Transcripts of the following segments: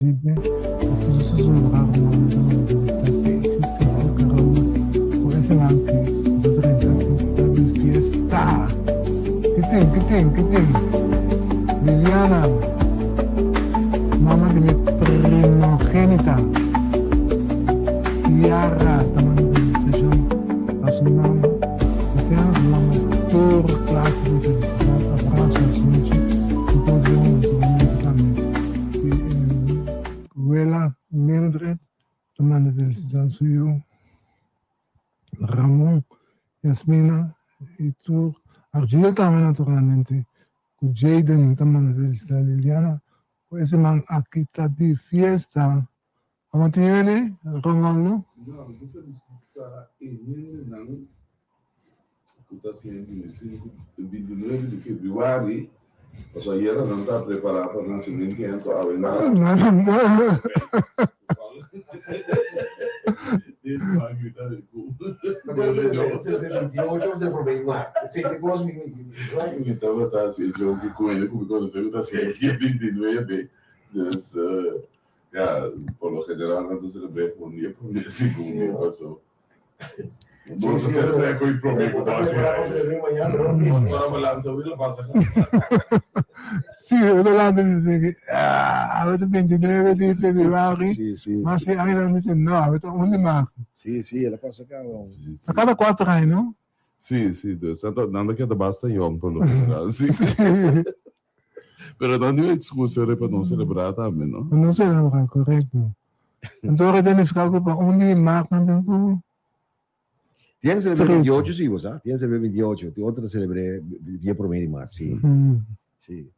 Libre pa tur su sobrá rumannan ta manda felisitá te existencia caramba cu e siman aki cu ta drenta aki ta di fiesta. Ki tin ki tin ki tin Liliana mama di mi primogenita Ciara ta manda felicitacion pa su mama deseando su mama tur clase di felicidad abrazo sunchi y por Dios naturalmente tambe. Si wela Mildred ta manda felicitá su yu Ramon, Yasmina y tur Argil tambe naturalmente cu Jayden ta manda felicitá Liliana cu e siman aki ta di fiesta. Amo tin hende Ronaldo? No, mi ta felicitá e hendenan cu ta haciendo 25, 29 di februari, pasobra ayera nan ta prepara pa nacimiento awe nan. Mi tabata haci e joke cu hende cu mi conoce cu ta haci e 29, dus ya, por lo general nan ta celebra un dia prome segun mi paso. Nos a celebra cu e prome cu pasa. Si, adelante mi dice, ah, awe ta 29 di februari, mas e aña nan dice, no, awe ta 1 di maart. Si, si, el a pasa caba. Ta cada 4 aña, no? Si, si, dus nan ta keda basta yong por lo general, si. Pero nan tin un excusa pa no celebra tambe, no? Pa no celebra, correcto. Anto ora ta nifica cu pa un di maart nan tin cu. Tin hende celebra 28 si, bo sa? Tin hende celebra 28, tin otro ta celebra dia prome di maart, si. Si.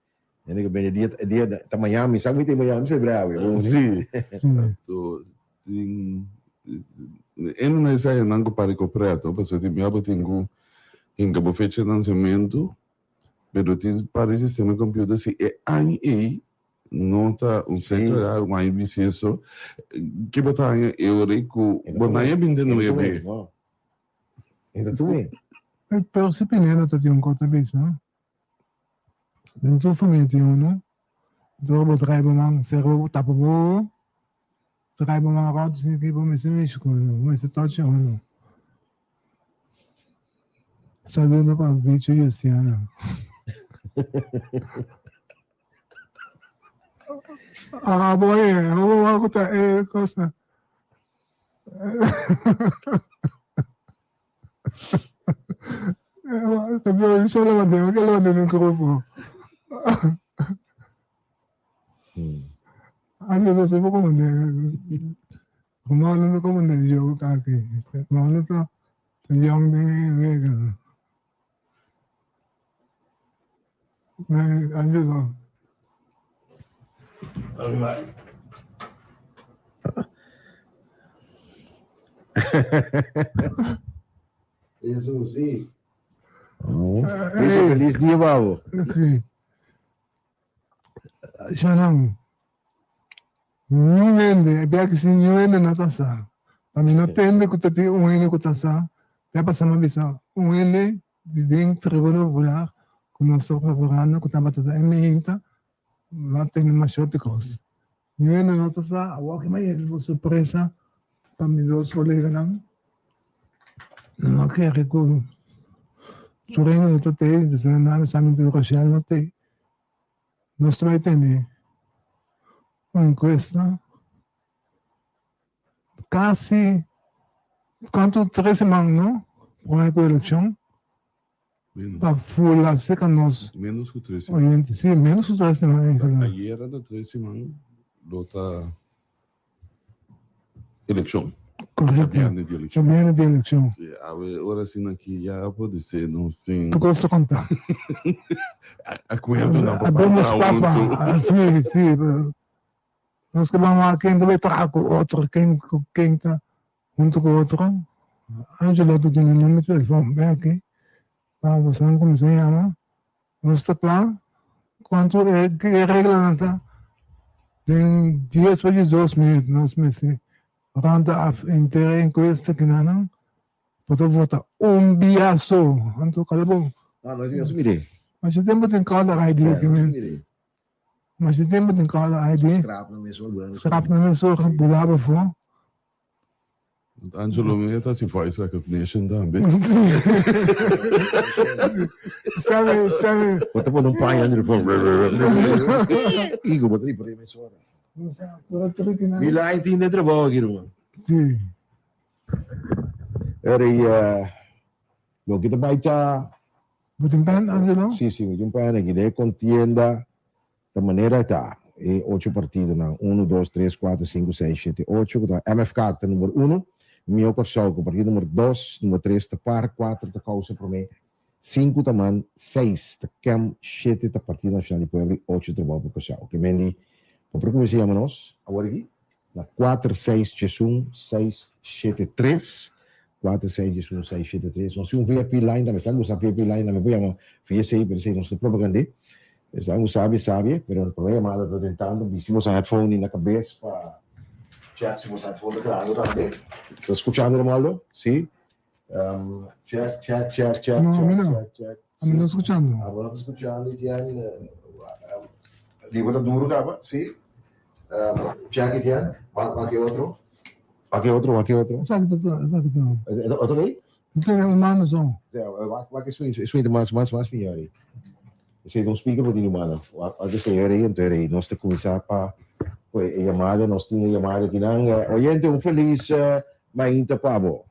Hende cu bende dia, dia ta Miami, sa mi ta Miami celebra awe, bo? Si. Anto tin, e no necesario nan cu pari cu preto, pasobra tin bia bo tin cu hinca bo fecha di nacementu. Pero tin par di sistema computer si e aña ey no ta un ciclo real, un aña bisiesto, ke bo ta haña e ora ey cu bo no haña binti nuebe. Pero si Pineda ta tin un cos ta bisa, den tur famia tin uno, dor bo trae bo man cera bo tapa bo ojo, trae bo man rond sinti bo mester mishi cu uno, bo mester tochi uno. Saludo pa Bicho Justiana. Ah, boy, abo wak ta e cosa. También solo mandé, que lo mandé en un grupo. Ah, no sé cómo mandé. Como no como mandé yo aquí. No ta young de vega. Angelo. Eso sí. Oh. Feliz dia, babo. Sí. Shanan, niun hende, e bia ki si niun hende no ta sa. Pa mi no tende ku ta tin un hende ku ta sa, bia pasa mi a bisa un hende di den Tribuna Popular ku nos ta preparando ku tabata ta e meinta, mi a tende masha hopi kos. Niun hende no ta sa, awor ki mi a yega ku sorpresa pa mi dos koleganan, no a kere ku tur hende no ta tei, despues nan a bisa mi ku Rochelle no tei. Nos ta bai tene un encuesta casi cuanto tres siman no prome cu eleccion pa fula cerca nos Menos cu tres siman. oyente si menos cu tres siman en general. Ayera ta tres siman lo ta Eleccion. Correcto. Djabierne di eleccion. Djabierne di eleccion. Si, awe ora asina aki ya podise nos tin. Tur cos ta conta. Acuerdonan pa Abemos pasa papa. hunto. Si, si. Nos ke ban wak ken ta bay traha cu otro, ken cu ken ta hunto cu otro. Angelo ta duna number di telefon. Ben aki. Pa boso cuminsa yama. Nos ta kla kuantu e reglanan ta den dies pa diesdos minuut nos mester ranta af henter e enkuesta kinanan bo ta vota un bia so anto kala bo Ah, nos nos mir'é. Masha tempu tin kòlder ID Sí, ki nos men mir'é. Masha tempu tin caller ID. Scrap nan mesora, bula nan mesora. Scrap nan mesora, bula bo afó. Angelo mi ta hasi voice recognition tambe. Está bien, está bien. Bo ta pone un paña under phone. Igo, bo ta di por ahí mesora. Mi line tin den trabou aki, ruman. Sí. Eri, loke ta bai ta. Bo tin pen, Angelo? Sí, sí, mi tin un pen aki. Den e contienda ta manera ta e ocho partidonan, uno, dos, tres, kuater, sinku, seis, shete, ocho, ku ta MFK ku ta number uno, Mihó Kòrsou ku partido number dos, number tres ta par, kuater ta Kousa Promé, sinku ta man, seis ta kem, shete ta Partido Nashonal di Pueblo i ocho Trabou pa Kòrsou. Ke men di bo por kuminsá yama nos awor aki na kuater seis diesun seis shete tres, kuater seis diesun seis shete tres. Nos tin un VIP line tambe, esnan ku sa VIP line tambe por yama via esei, pero esei nos no propagand'é. Esnan ku sabi sabi, pero prome yamada ta den tanto bisti boso headphone na kabes pa check si boso headphone ta trahando tambe. Ta skuchando Romualdo? Si? Check, check, check, check, No, check, ami no. check, check. Ami no skuchando. Abo no ta skuchando, Etienne. Di bo ta duro kaba? Si? Check, Etienne. Wak, wak e otro. Wak e otro, wak e otro. Esaki ta, esaki ta. Otro kei? Esaki ta humano so. Wak, wak e swing mas, mas, mas mihor ei. Esei ta un speaker bo tin humano. Wak, wak e señor ei, entonces ei nos ta cuminsa pa cu e yamada. Nos tin e yamada akinan. Oyente, un feliz mainta pa bo.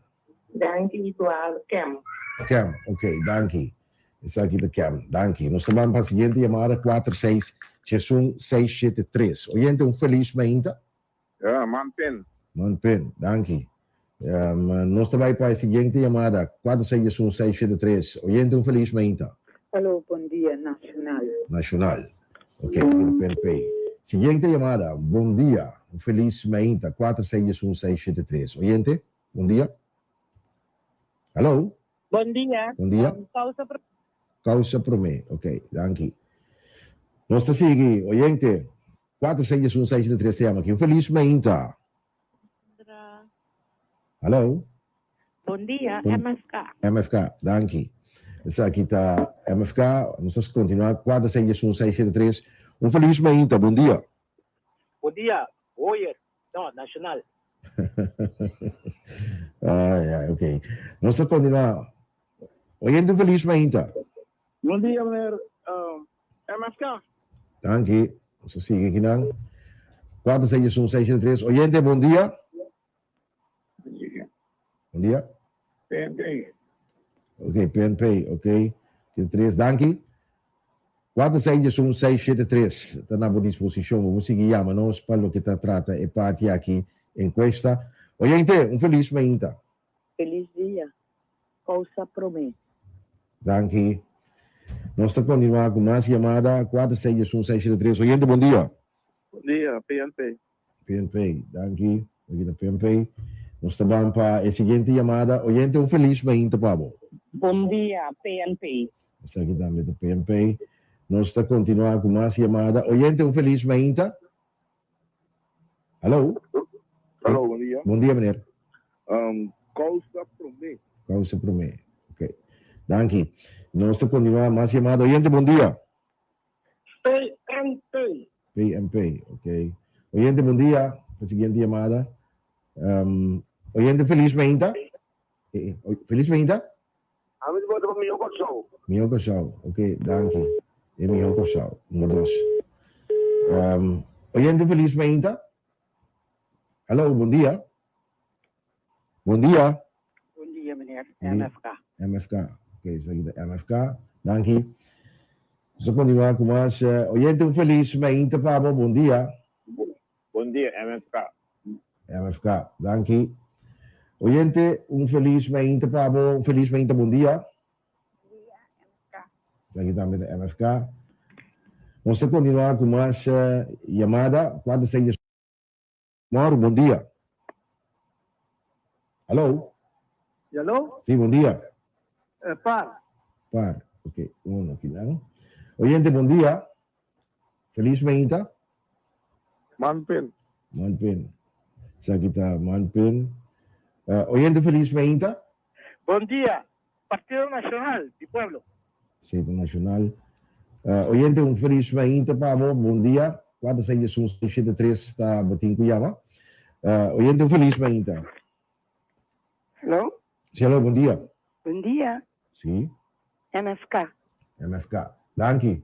Danki igual Kem. Kem, ok, danki. Esaki ta Kem, danki. Nos ta ban pa siguiente yamada, kuater seis diesun seis shete tres. Oyente, un feliz mainta. Ja, man pen. Man pen, danki. Nos ta bai pa e siguiente yamada, kuater seis diesun seis shete tres. Oyente, un feliz mainta. Alo, bon dia, Nacional. Nacional. Ok, PNP. Siguiente yamada, bon dia, un feliz mainta, kuater seis diesun seis shete tres. Oyente? Bon dia. Hallo. Bon dia. Bon dia. Causa prome. Causa prome. Ok, danki. Nos ta sigui, oyente. 4 6 1 6 3 ta yama aki. Un feliz mainta. Hallo. Bon dia, MFK. MFK, danki. Esaki ta MFK. Nos ta continua 4 6 1 6 3. Un feliz mainta. Bon dia. Bon dia, Hoyer. No, Nacional. Ay, ay, ok. Nos ta continua. Oyente feliz mainta. Bon dia, meneer MFK. Danki. Nos ta sigui akinan. 4, 6, 1, 6, 7, 3. Oyente, bon dia. Bon dia. PNP. Ok, PNP, ok. Siete tres, danki. Kuater seis diesun seis siete tres ta na bo disposishon. Bo por sigui yama nos pa loke ta trata e parti aki, enkuesta. Oyente, un felis mainta. Felis dia. Kousa promé. Danki. Nos ta kontinuá ku mas yamada, kuater seis diesun seis siete tres. Oyente, bon dia. Bon dia, PNP. PNP, danki. Aki ta PNP. Nos ta ban pa e siguiente yamada. Oyente, un felis mainta pa bo. Bon dia, PNP. Esaki tambe ta PNP. Nos ta kontinuá ku mas yamada. Oyente, un felis mainta. Hallo. Hallo, bon dia. Bon dia, meneer. Kousa promé. Kousa promé. Ok. Danki. Nos ta kontinuá mas yamada. Oyente, bon dia. PNP. PNP, ok. Oyente, bon dia. Pa siguiente yamada. Oyente, felis mainta. Felis mainta. Ami ta bota pa Mihó Kòrsou. Mihó Kòrsou, ok, danki. E Mihó Kòrsou, number dos. Oyente, felis mainta. Hallo, bon dia. Bon dia. Bon dia meneer, MFK. MFK, ok, esaki ta MFK, danki. Nos ta continua cu mas oyente, un feliz mainta pa bo, bon dia. Bon dia, MFK. MFK, danki. Oyente, un feliz mainta pa bo, un feliz mainta, bon dia. Bon dia, MFK. Esaki tambe ta MFK. Nos ta continua cu mas yamada, cuatro seis. Mauro, bon dia. Hallo. Hallo. Sí, bon dia. Par. Par, ok, uno kinan. Oyente, bon dia. Feliz mainta. Manpen. Manpen. Esaki ta Manpen. Oyente, feliz mainta. Bon dia. Partido Nacional di Pueblo. Partido Nacional. Oyente un felis mainta pa bo. Bon dia. 4 6 1 6 7 3 ta bo tin ku yama. Oyente un felis mainta. Hello. Si hello bon dia. Bon dia. Si. MFK. MFK. Danki.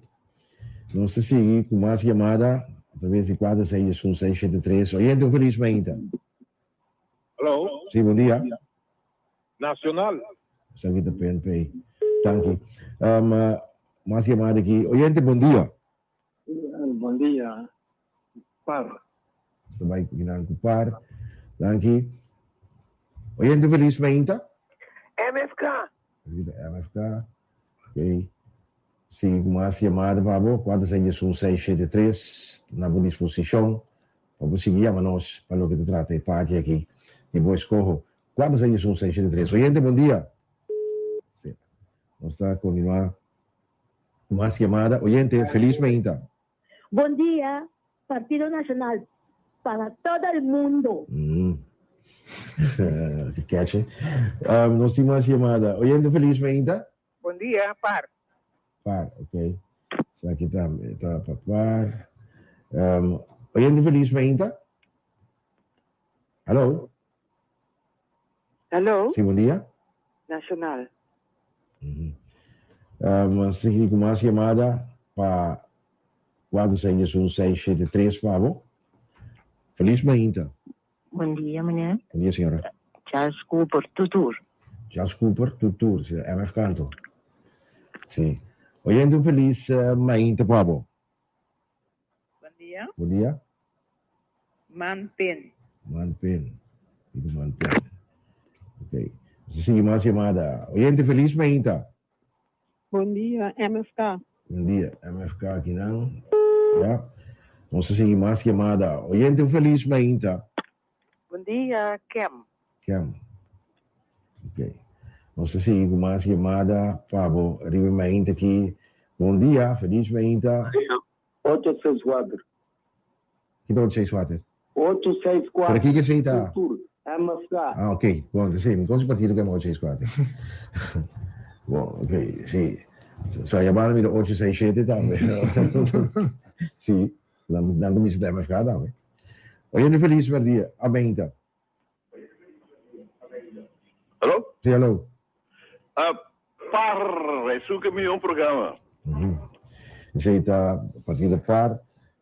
Nos ta sigui ku mas yamada atraves di 4 6 1 6 7 3. Oyente un felis mainta. Hello. Si bon dia. Nacional. Esaki ta PNP. Danki. Um, mas yamada aki. Oyente, bon dia. Bon dia. Par. Nos ta bai kinan ku par. Danki. Oyente felis mainta. MFK. Esaki ta MFK. Ok. Sigui ku mas yamada pa bo. 4 6 1 6 7 3 na bo disposishon pa bo sigui yama nos pa loke ta trata e parti aki di bo eskoho. 4 6 1 6 7 3. Oyente bon dia. Sí. Nos ta kontinuá ku mas yamada. Oyente felis mainta. Bon dia Partido Nacional para todo el mundo. Mm. Ke catchy. Um, nos tin mas yamada. Oyente felis mainta. Bon dia, par. Par, ok. Esaki tambe ta pa par. Um, oyente felis mainta. Hallo. Hallo. Si, bon dia. Nacional. Mm -hmm. um, sigui ku mas yamada pa 4 6 1 6 7 3 pa bo. Felis mainta. Bon dia, meneer. Bon dia, señora. Charles Cooper, tutur. Charles Cooper, tutur, si, MF Canto. Si. Oyente un felis uh, mainta pa bo. Bon dia. Bon dia. Man pen. Man pen. Digo man pen. Ok. Nos sigui mas yamada. Oyente felis mainta. Bon dia, MFK. Bon dia, MFK akinan. Ya. Nos ta sigui mas yamada. Oyente un felis mainta. Bon dia, Kem. Kem. Ok. Nos ta sigui cu mas yamada pa bo riba e mainta aki. Bon dia, felis mainta. Ocho seis kuater. Ki ta ocho seis kuater? Ocho seis Pero kuater. kiko esei ta? Tur, MFK. Ah, ok. Bon, ta esei. Mi konosi partido ku yama ocho seis kuater. Bon, ok, si. So a yamada mi ta ocho seis shete tambe. Si, nan ta mester ta MFK tambe. Oyente felis merdia, a meinta. Hallo? Sí, hallo. Ah, par, esun ke mihó programa. Esei ta partido par.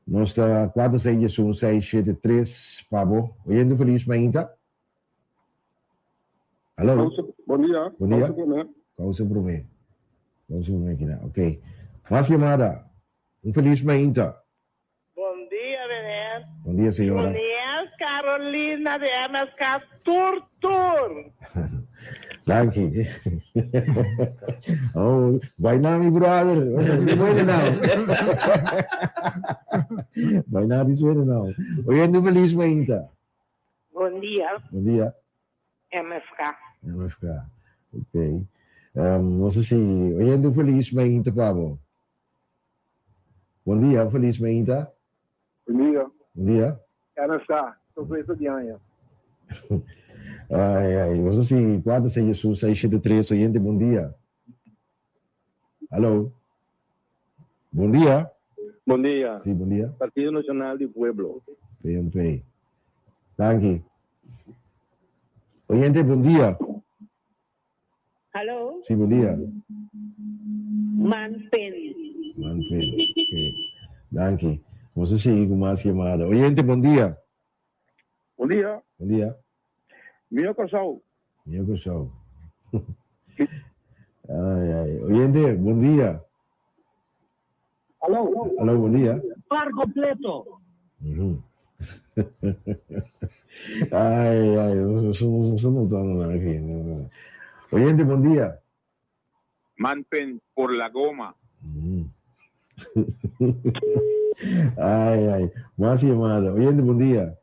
Nos ta 4 6 1 6 7 3 pa bo. Oyente felis mainta. Hallo. Bon dia. Bon dia. Causa promé. Causa promé kina. Ok. Mas yamada. Un felis mainta. Bon dia meneer. Bon dia señora. Juniel Carolina di MSK tur tur. Danki. Oh, bai na mi brother. Di buena nou. Bai na di buena nou. Oyendo feliz mainta. Bon dia. Bon dia. MFK. MFK. Ok. Um, no sé si oyendo feliz mainta pa bo. Bon dia, feliz mainta. Bon dia. Bon dia. MFK, sorpresa di aña. Ai, ai, nos a sigui 4 6 1 6 7 3, oyente, bon dia. Hallo. Bon dia. Bon dia. Sí, bon dia. Partido Nacional di Pueblo. PNP. Danki. Oyente, bon dia. Hallo. Sí, bon dia. Manpen. Manpen, ok. Danki. Nos a sigui ku mas yamada. Oyente, bon dia. Bon dia. Bon dia. Mihó Kòrsou. Mihó Kòrsou. Ai, ai. Oyente, bon dia. Aló. Aló, bon dia. Par completo. Ai, ai, nos no notando nada aki. Oyente, bon dia. Manpen por la goma. Ai, ai. Mas yamada. Oyente, bon dia.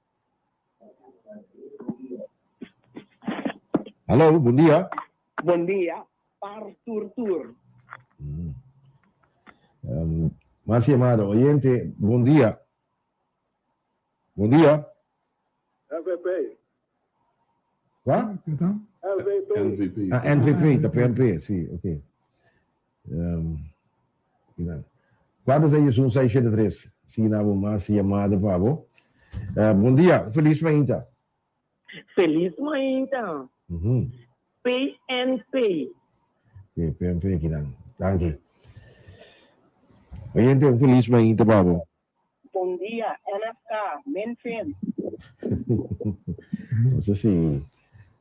Aló, bon dia. Bon dia. Par tur tur. Mas yamada. Oyente, bon dia. Bon dia. NVP. Kua? NVP. NVP. Ah, NVP, ta PNP, si, ok. Um, kinan. 4 6 1 6 7 3. Sigui na bo mas yamada pa bo. Bon dia, un felis mainta. Felis mainta. PNP. Sí, PNP kinan. Danki. Oyente, un felis mainta pa bo. Bon dia, NFK, Minfin. No sé si.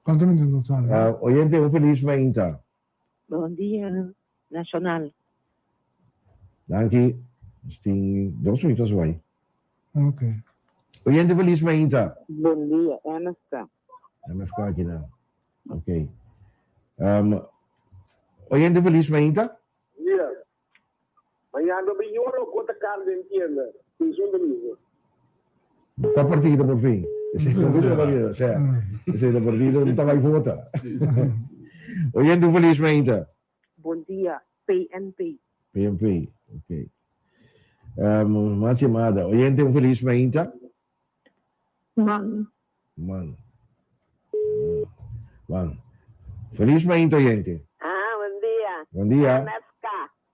Cuanto minuto nos falta? Oyente, un felis mainta. Bon dia, Nacional. Danki. Nos tin dos minutos bai. Ok. Oyente felis mainta. Bon dia, MFK. MFK aki nan. Ok. Oyente felis mainta. Dia. Mañana bin yoro cu ta carne den tienda. Pensioen ta bisa. Cua partido por fin? Esey no ta partido. O sea, esey ta partido no ta bay vota. Oyente un felis mainta. Bon dia, PNP. PNP, ok. Mas yamada. Oyente un felis mainta. Man. Man. Man. Felis mainta oyente. Ah, bon dia. Bon dia. MFK.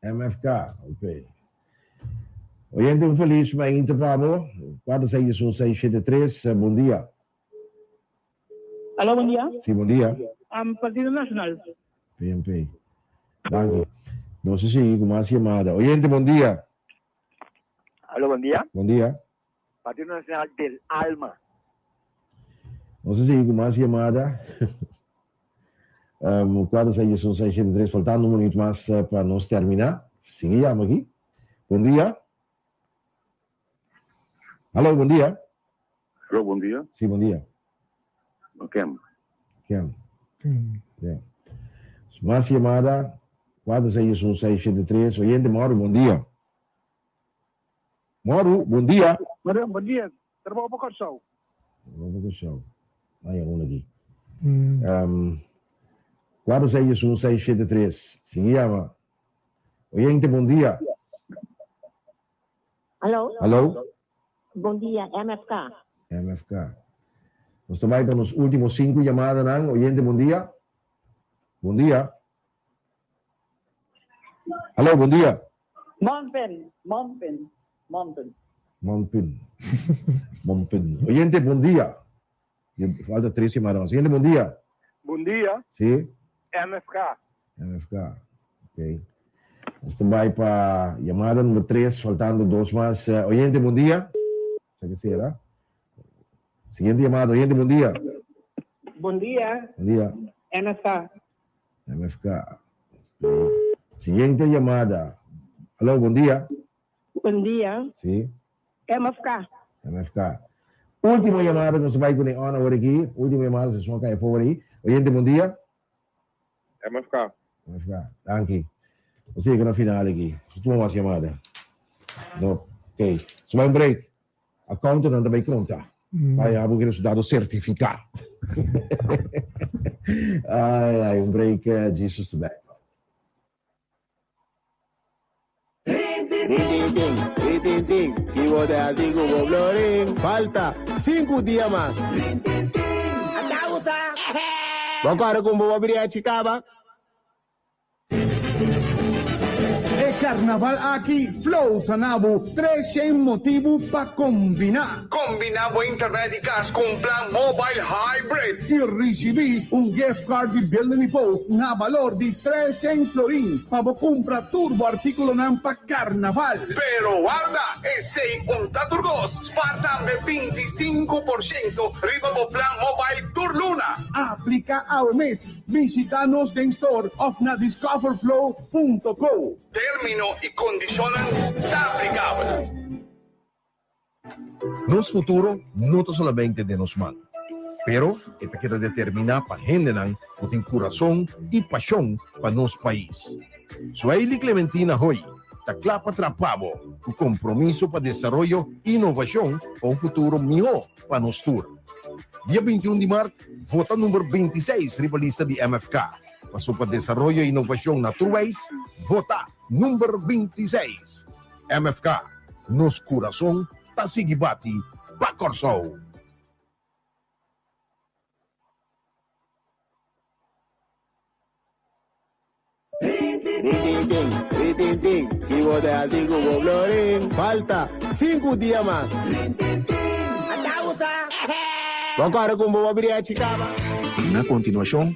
MFK, ok. Oyente un felis mainta pa bo. 4 6 1 6 7 3. Bon dia. Alo, bon dia. Si, bon dia. Partido Nacional. PNP. Danki. Nos a sigui cu mas yamada. Oyente, bon dia. Alo, bon dia. Bon dia. Partido Nacional del Alma. Nos a sigui cu mas yamada. 4 6 1 6 7 3 faltando un minuut mas pa nos termina. Sigui yama aki. Bon dia. Hallo, bon dia. Hallo, bon dia. Si, bon dia. Kem. Kem. Ja. Mas yamada, 4 6 1 6 7 3. Oyente Mauro, bon dia. Mauro, bon dia. Mauro, bon dia. Trabou pa Kòrsou. Trabou pa Kòrsou. Ai, un aki. 4 6 1 6 7 3. Sigui yama. Oyente, bon dia. Hallo. Hallo. Bon dia, MFK. MFK. Nos ta bai pa nos ultimo sinku yamadanan. Oyente, bon dia. Bon dia. Hallo, bon dia. Monpin, Monpin, Monpin. Monpin. Monpin. Oyente, bon dia. Falta tres yamada mas. Oyente, bon dia. Bon dia. Si. MFK. MFK. Ok. Nos ta bai pa yamada number tres, faltando dos mas. Oyente, bon dia. Sa ke sera. Siguiente yamada. Oyente, bon dia. Bon dia. Bon dia. MFK. MFK. Siguiente yamada. Aló, bon dia. Bon dia. Si. MFK. MFK. Ultimo yamada ku nos ta bai kuné on awor aki. Ultimo yamada, se son a kai afor ahí. Oyente, bon dia. MFK. MFK. Danki. Nos yega na final aki. Nos tuma mas yamada. No. Ok. Nos bai un break. Accountant ta bai konta. Bai abo ki resultado sertifiká. Ai ai, un break. Jesus ta bek. Rintintin, rintintin, ki bo ta hasi ku bo florin? Falta sinku dia mas. Rintintin, ata usa. Bo kòrda kon bo bria chikaba? E karnaval aki Flow ta na bo 300 motibu pa kombiná. Kombiná bo internet di kas ku un plan mobile hybrid. I risibí un gift card di Building Depot na balor di 300 florin pa bo kumpra tur bo artíkulonan pa karnaval. Pero warda, esei un ta tur kos. Spar tambe 25% riba bo plan mobile tur luna. Apliká awe mes. Bishita nos den store of na discoverflow punto co. Termino y condicionnan ta aplicabel. Nos futuro no ta solamente den nos man, pero e ta keda determiná pa hendenan ku tin kurason i pashon pa nos pais. Suhaili Clementina Hoy ta kla pa trapa bo ku kompromiso pa desaroyo i inovashon pa un futuro mihó pa nos tur. Dia 21 di mart, vota number 26 riba lista di MFK. Paso pa desaroyo i inovashon na tur wais, vota number 26. MFK, nos kurason ta sigui bati pa Kòrsou. Rintintin, rintintin, ki bo ta hasi ku bo florin? Falta sinku dia mas. Rintintin, anda usa! Bo kòrda ku bo bria chikaba? Na kontinuashon.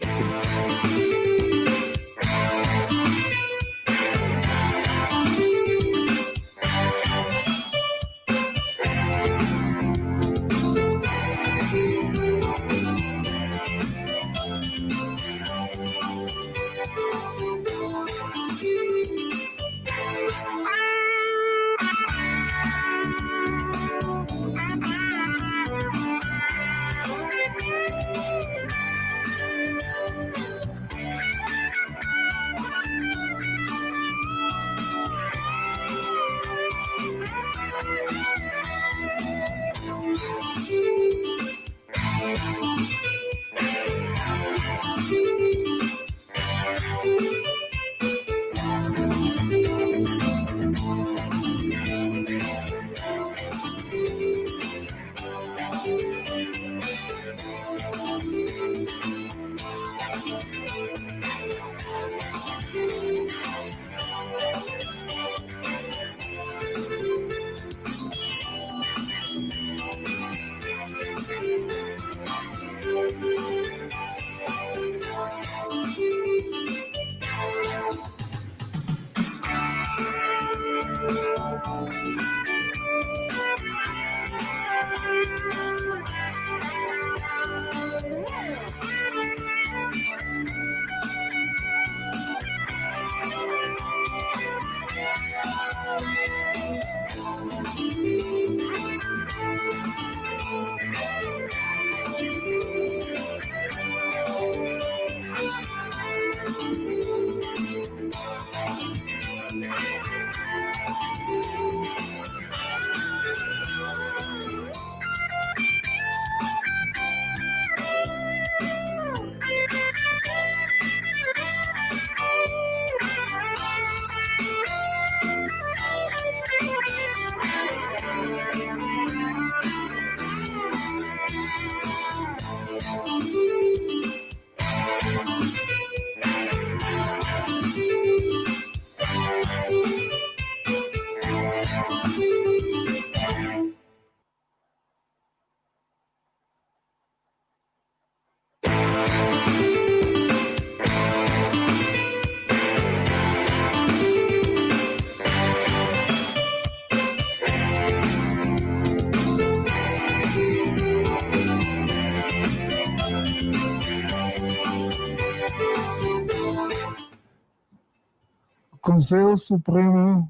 Conseho Supremo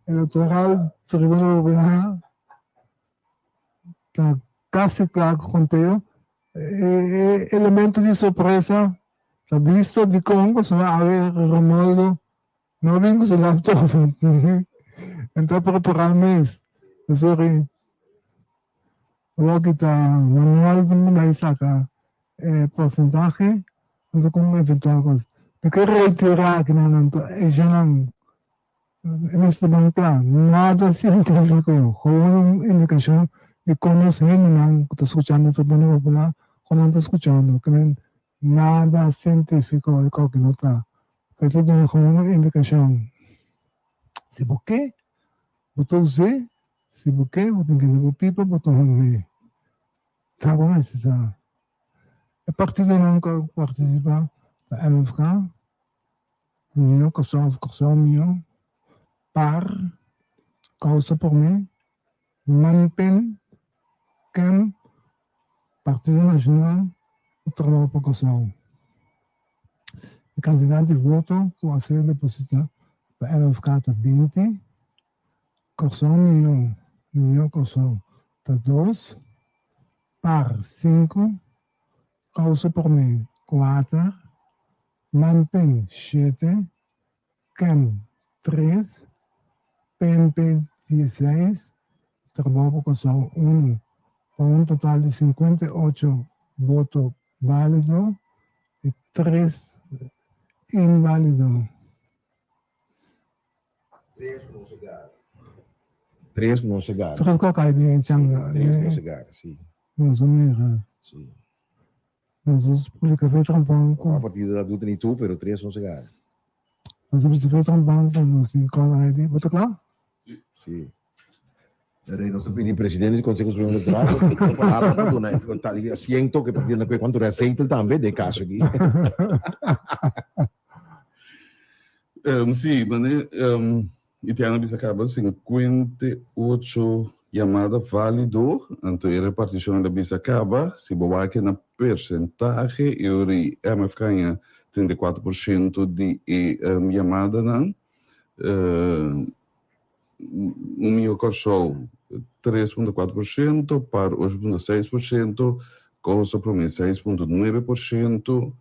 Electoral Tribunal Popular ta casi cla cu conteo. E elemento di sorpresa ta bisto dicon pasobra awe Romualdo no a bin cu su laptop. En ta prepara mes. Sorry. Awor ta manual tin cu bay saca e porcentahe anto con eventual cos. Mi ke reitera kinan anto eshanan e mester ban cla nada cientifico gewoon un indicacion di con nos hendenan cu ta scuchando Tribuna Popular con nan ta scuchando kimen nada cientifico e coki no ta pero ta duna gewoon un indicacion si bo ke bo ta us'e Si bo ke, bo tin kende bo pipa, bo ta hung'é. Ta bo mester sa. E partidonan ku a partisipá ta MFK, Mihó Kòrsou òf Kòrsou Mihó, par, Kousa Promé, Manpen, kem, Partido Nashonal i Trabou pa Kòrsou. E kantidat di voto ku a ser depositá pa MFK ta 20, Kòrsou Mihó, Mihó Kòrsou ta dos, par sinku, Kousa Promé kuater, Manpen shete, Kem tres, PNP dieseis, Trabou pa Kòrsou unu, pa un total di 58 boto bálido i tres inválido. Tres no se gara. Tres no se gara. Tres ko kai den changa. Tres no se gara, si. Nos a mira. Si. Nos a splika fe trampon ku. A partido da du teni tu, pero tres no se gara. Nos a bisa un banco nos tin caller ID. Bo ta kla? Si. Rey nos a pidi presidente di Consejo Superior Electoral ku palabra pa duna e tal di asiento ku e partido na kue kuantu reazetel tambe den e kaso aki. Si, mane Itiana bisa kaba 58 yamada válido, anto e repartishon el a bisa kaba, si bo wak na persentahe e ora ei MFK haña 34% di e yamadanan. Un mihó Kòrsou 3.4%, par 8.6%, Kousa Promé 6.9%,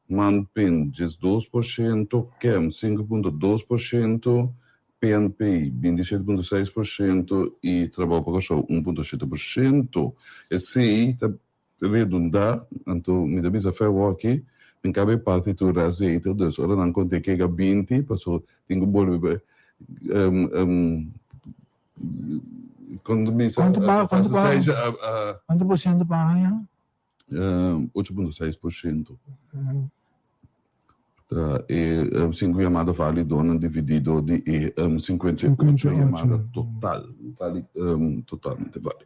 Manpin 12%, Kem 5.2%, PNP 27.6% i Trabou pa Kòrsou 1.7%. Esei ta redundá, anto mi ta bisa fe awor-aki, mi kabe parti tur azeite, dus ora nan konta e kega 20, paso tin ku bolbe kon ta bisa Kuantu pa, kuantu pa, kuantu por siento pa aña? 8.6%. Ta e sinku yamada válidonan dividí dor di e 58 yamada total. Vali, totalmente vali.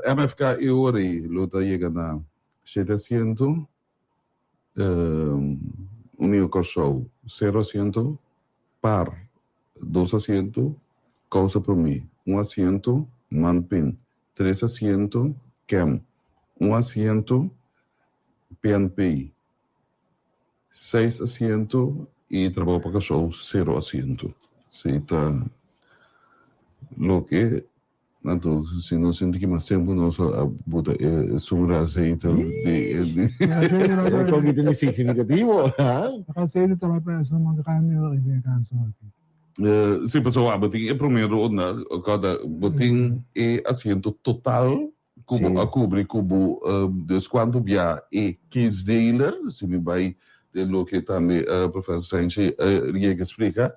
MFK e ora ei lo ta yega na shete asiento, Union Kòrsou sero asiento, par dos asiento, Kousa Promé un asiento, Manpin tres asiento, Kem un asiento, PNP seis asiento y Trabou pa Kòrsou sero asiento. Si ta loke anto si nos sinti ki mas tempu nos a buta e sumra aseite di E kon ki ta significativo. Aseite ta bai pa e suma grandi ora di e kaso aki. Si pasobra bo tin e prome ronda kòrda bo tin e asiento total ku bo a kubri ku bo dus kuantu bia e kiesdeler, si mi bai den loke tambe professor Cijntje yega splika,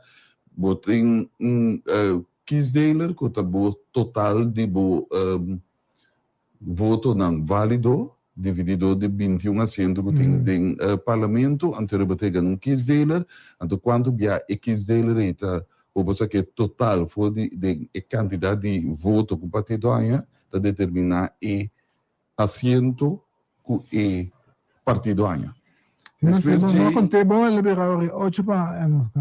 bo tin un kiesdeler ku ta bo total di bo votonan válido dividí dor di 21 asiento ku tin den parlamento, anto riba ta yega na un kiesdeler, anto kuantu bia e kiesdeler ei ta Bo por sa ku e total for di den e kantidat di voto ku partido haña ta determiná e asiento ku e partido haña. Despues dje. No konté bo el a bira ori ocho pa MFK.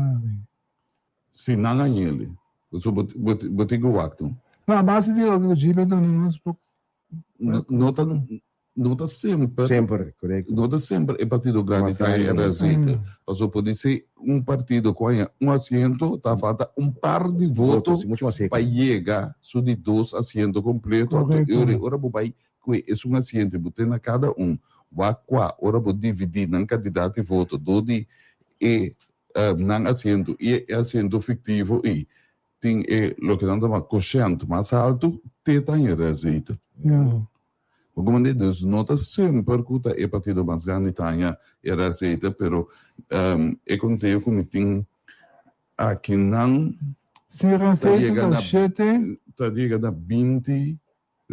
Si nan hañ'el, pasobra bo tin ku wak no. No, a base di loke ku GB duna nos por. No ta no ta semper. Semper, korekto. No ta semper e partido grandi ta haña e rezetel. Pasobra podisé un partido ku haña un asiento ta falta un par di voto pa yega su di dos asiento kompleto. Anto e ora ora bo bai kue esun asiento i bo tene na kada un wak kua ora bo dividí nan kantidat di voto dor di e nan asiento i e asiento fiktivo ei tin e loke nan ta yama koshiènt mas haltu te ta haña rezetel. Bo comprende? Dus no ta semper cu ta e partido mas grandi ta haña e receita, pero e conteo cu mi tin aki nan Si receita ta shete. Ta yega na 20,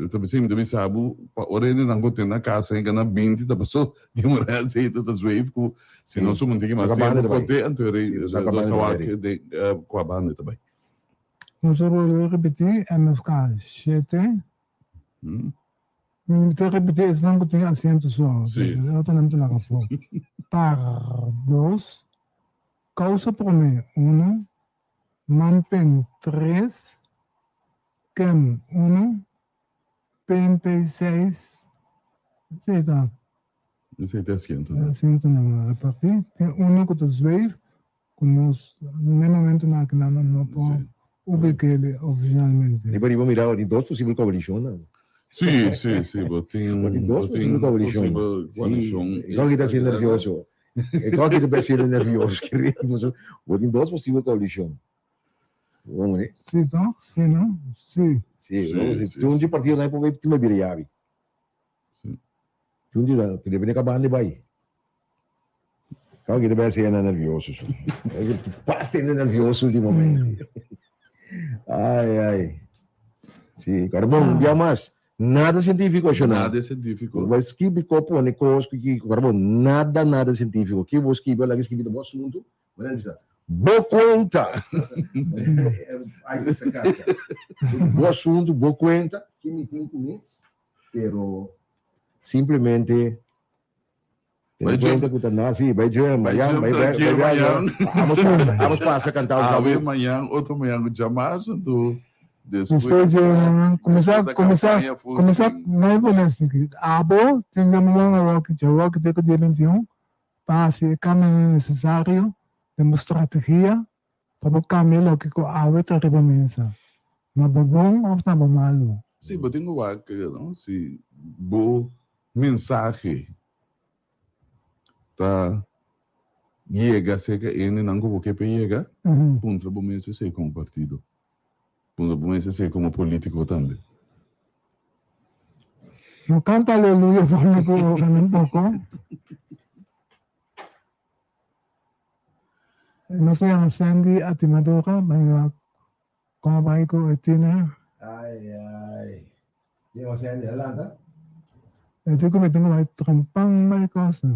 ta bisa mi ta bisa bo pa ora hende nan cu tin na casa yega na 20 ta paso di un receita ta zweef cu si nos un tiki mas tempo conte anto e rei nos ta wak den cua banda ta bay. Nos a bolbe repeti MFK shete. Mi ta repetí esnan ku tin asiento so. Sí. E otronan mi ta laga afó. Par dos, Kousa promé uno, Manpen tres, Kem uno, PNP seis. Esei ta. Esei ta asientonan. Asientonan a repartí. Tin uno ku ta zweef Ku nos n'e momentonan aki nan no por ubik'é ofisialmente. Riba riba mira tin dos posibel koalishonnan. Sí, sí, sí, bo tin Bo tin dos posibel koalishon. koalishon. Sí, e kòki ta hasiendo nervioso. E kòki ta hasiendo nervioso. Bo tin dos posibel koalishon. Bon, eh? Sí, toch? Sí, no? Sí. Sí, sí, un di partidonan por tin bira yabi. Tin un di nan, depende ka banda e bai. Kaba ki ta bai hasi hende nervioso so. Basta hende nervioso ultimamente. Ai, ai. Sí, carbon, un dia mas. Nada científico, Shona. Nada científico. Bo skibi ko pone kos ku kiko, carbon, nada, nada científico. Ki bo skibi, laga skibi ta bo asunto. Bo nan bisa. Bo cuenta. Bo asunto, bo cuenta. Ki mi tin cu mes, pero simplemente tene cuenta cu ta na, si, bai gym, mañan, bai, bai, bai, bai, amos pasa, amos pasa canta un Awe, mañan, otro mañan cu djamarzo, anto despues. Despues de cuminsa, cuminsa, cuminsa, no pone así, abo tin den man awor ki dje, awor ki te cu dia 21, pa hasi e kambionan nesesario den bo strategia pa bo kambia loke ku awe ta riba mesa, na bo bon òf na bo malu. Sí, bo tin ku wak, no? Si bo mensahe ta yega serka hendenan ku bo ke pa yega, puntra bo mes esei komo partido. Puntra bo mes esei komo polítiko tambe. No kanta aleluya por mi ku organo un poko. Nos ta yama Sandy Atimadora, pa mi wak kon bai ku e tiner. Ai ai. Yama Sandy, a lanta. E di ku mi tin ku bai trompan bai kosa.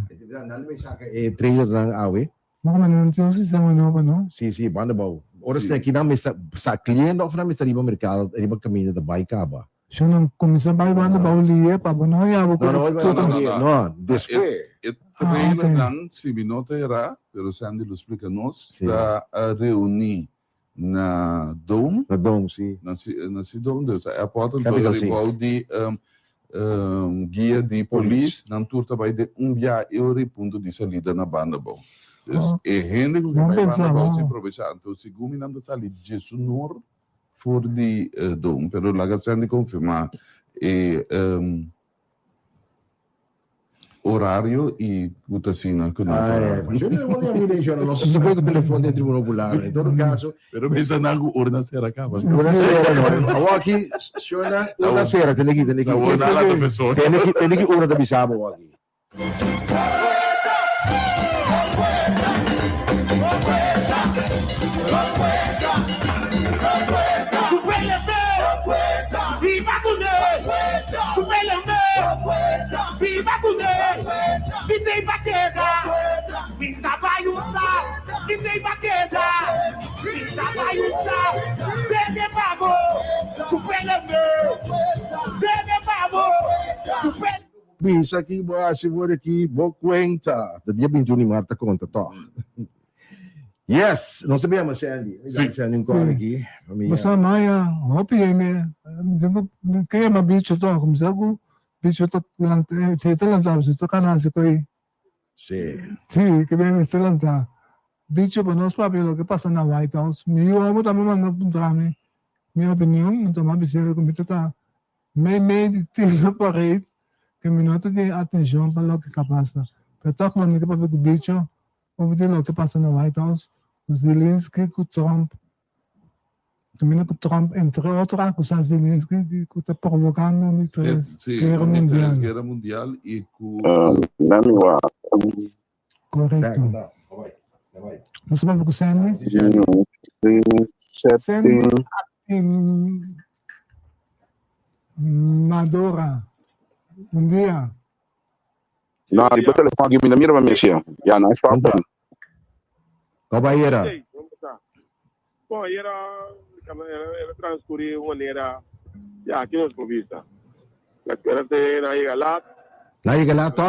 Nan bai saka e trailernan awe. Moko mane nan tin un sistema nobo no? Si si, banda bou. Ora esnan aki nan mester sa cliente of nan mester riba mercado, riba caminda ta bay caba. Sho nan cuminsa bay banda bou lie pa bo no yabo cu No, no, no, no, no, despues. E trailernan, si mi no ta era, pero Sandy lo splica nos, ta reuni na Dome. Na Dome, si. Na si Dome, dus airport, anto riba di guia di polis, nan tur ta bai den un bia e ora e punto di salida na banda abou. Dus e hende ku ke bai banda abou si probecha. Anto segun mi nan ta sali djesunor for di Dome, pero laga Sandy konfirma e Orario y cu ta asina cu no ta. Yo no voy a mirar yo no se puede con teléfono de tribunal popular. En todo caso. Pero bisa nan cu urna cera caba. Urna cera no. Awor aki shona urna cera tene ki tene ki. Awor nada ta persona. Tene ki tene ki urna ta bisa bo aki. Bisa ki bo hasi for aki bo cuenta. Ta dia 21 di maart ta conta toch. Yes, nos ta bia mas Sandy. Mi dal Sandy un call aki. Bo sa maya hopi hende ke yama bicho toch. Mi sa ku bicho ta lanta, si e ta lanta si ta kana hasi koi. Si. Si, ke ben mester lanta. Bicho pa nos papia loke pasa na White House. Mi yu omo tambe manda puntra mi mi opinion, mi tuma bis'el ku mi ta ta mei mei di tira pared ke mi no ta tin atencion pa loke ka pasa. Pero toch lo mi ke papia ku bicho Over di loke pasa na White House ku Zelensky ku Trump. Caminda ku Trump entre otro a akusá Zelensky di ku ta provokando un di tres guera Un di mundial. tres guera mundial i ku. Korekto. Nos ta papia ku Sandy. Sandy Madora. Bon dia. No, riba telefon aki mi ta mira pa mi siya. Ya, na stop. Koba era? Bon, era, era transcurri un manera, ya, aki nos por bisa. Era te na yega laat. Na yega laat toch?